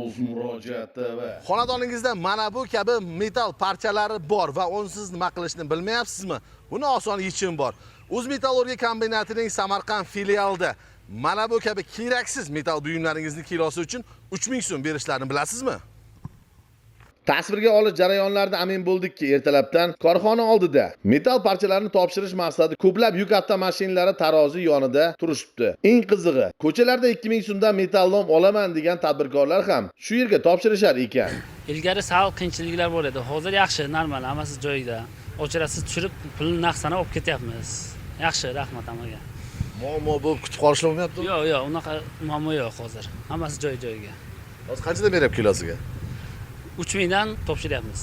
O'z Murojaat TV. Xonadoningizda mana bu kabi metall parchalari bor va unsiz nima qilishni bilmayapsizmi? Buni oson yechimi bor. O'z metallurgiya kombinatining Samarqand filialida mana bu kabi keraksiz metall buyumlaringizni kilosi uchun 3000 so'm berishlarini bilasizmi? Tasvirga olish jarayonlarida amin bo'ldikki, ertalabdan korxona oldida metall parchalarini topshirish maqsadida ko'plab yuk avtomashinalari tarozi yonida turishibdi. Eng qizig'i, ko'chalarda 2000 so'mdan metallom olaman degan tadbirkorlar ham shu yerga topshirishar ekan. Ilgari sal qiyinchiliklar bor edi. Hozir yaxshi, normal, hammasi joyida. Ochirasiz tushirib, pulni naqd sanab olib ketyapmiz. Yaxshi, rahmat hammaga. Muammo bo'lib kutib qolishlar bo'lmayaptimi? Yo'q, yo'q, unaqa muammo yo'q hozir. Hammasi joy joyiga. Hozir qanchadan beryapti kilosiga? 3000 dan topshiryapmiz.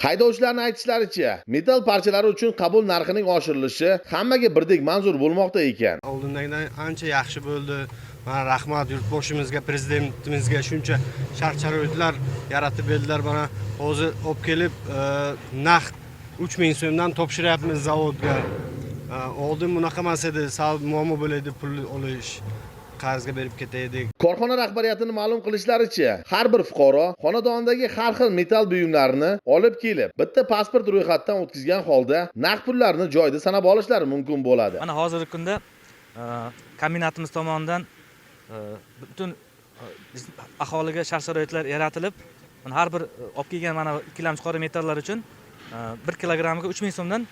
Haydovchilarning aytishlaricha, metall parchalari uchun qabul narxining oshirilishi hammaga birdek manzur bo'lmoqda ekan. Oldindagidan ancha yaxshi bo'ldi. Mana, rahmat yurtboshimizga, prezidentimizga, shuncha shart sharoitlar yaratib berdilar. Mana, hozir olib kelib naqd 3000 so'mdan topshiryapmiz zavodga. Oldin bunaqa emas edi, sal muammo bo'lardi pul olish, qarzga berib ketaydik. Korxona rahbariyatini ma'lum qilishlaricha, har bir fuqaro xonadonidagi har xil metall buyumlarini olib kelib, bitta pasport ro'yxatdan o'tkazgan holda naqd pullarni joyida sanab olishlari mumkin bo'ladi. Mana, hozirgi kunda kombinatimiz tomonidan butun aholiga shart sharoitlar yaratilib, mana, har bir olib kelgan mana ikkilamchi qora metallar uchun 1 kilogrammiga 3000 so'mdan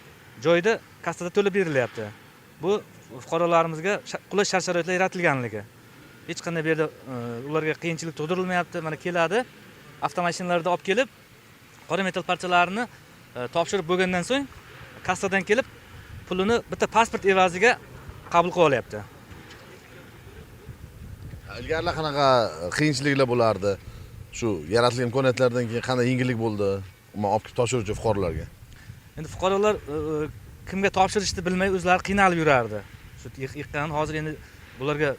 joyida kassada to'lab berilyapti. Bu fuqarolarimizga qulay shart sharoitlar yaratilganligi. Hech qanday bu yerda ularga qiyinchilik tug'dirilmayapti. Mana, keladi, avtomashinalarda olib kelib, qora metall parchalarini topshirib bo'lgandan so'ng kassadan kelib pulini bitta pasport evaziga qabul qilib olyapti. Ilgarilar qanaqa qiyinchiliklar bo'lardi? Shu yaratilgan imkoniyatlardan keyin qanday yengillik bo'ldi? Umuman olib kelib topshiruvchi fuqarolarga. Endi fuqarolar kimga topshirishni bilmay o'zlari qiynalib yurardi. Shu yiqqan. Hozir endi bularga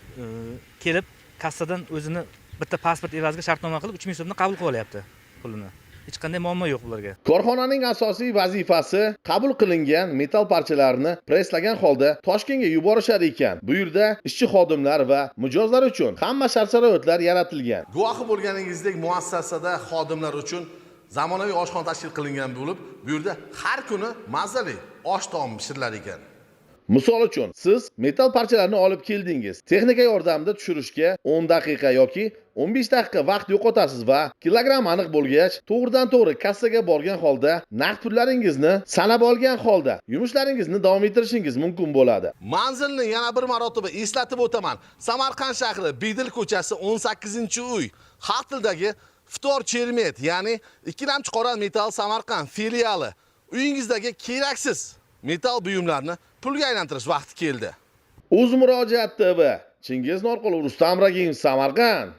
kelib kassadan o'zini bitta pasport evaziga shartnoma qilib 3000 so'mdan qabul qilib olyapti pulini. Hech qanday muammo yo'q bularga. Korxonaning asosiy vazifasi qabul qilingan metall parchalarini presslagan holda Toshkentga yuborishar ekan. Bu yerda ishchi xodimlar va mijozlar uchun hamma shart-sharoitlar yaratilgan. Guvohi bo'lganingizdek, muassasada xodimlar uchun zamonaviy oshxona tashkil qilingan bo'lib, bu yerda har kuni mazali osh taom pishirilar ekan. Misol uchun, siz metall parchalarini olib keldingiz. Texnika yordamida tushirishga 10 daqiqa yoki 15 daqiqa vaqt yo'qotasiz va kilogramm aniq bo'lgach, to'g'ridan-to'g'ri kassaga borgan holda naqd pullaringizni sanab olgan holda yumushlaringizni davom ettirishingiz mumkin bo'ladi. Manzilni yana bir marotaba eslatib o'taman. Samarqand shahri, Bedil ko'chasi, 18-uy. Xalq tilidagi Vtor Chermet, ya'ni ikkilamchi qora metall Samarqand filiali. Uyingizdagi keraksiz metall buyumlarni pulga aylantirish vaqti keldi. O'z Murojaat TV, Chingiz Norqulov, Rustam Ragimov, Samarqand.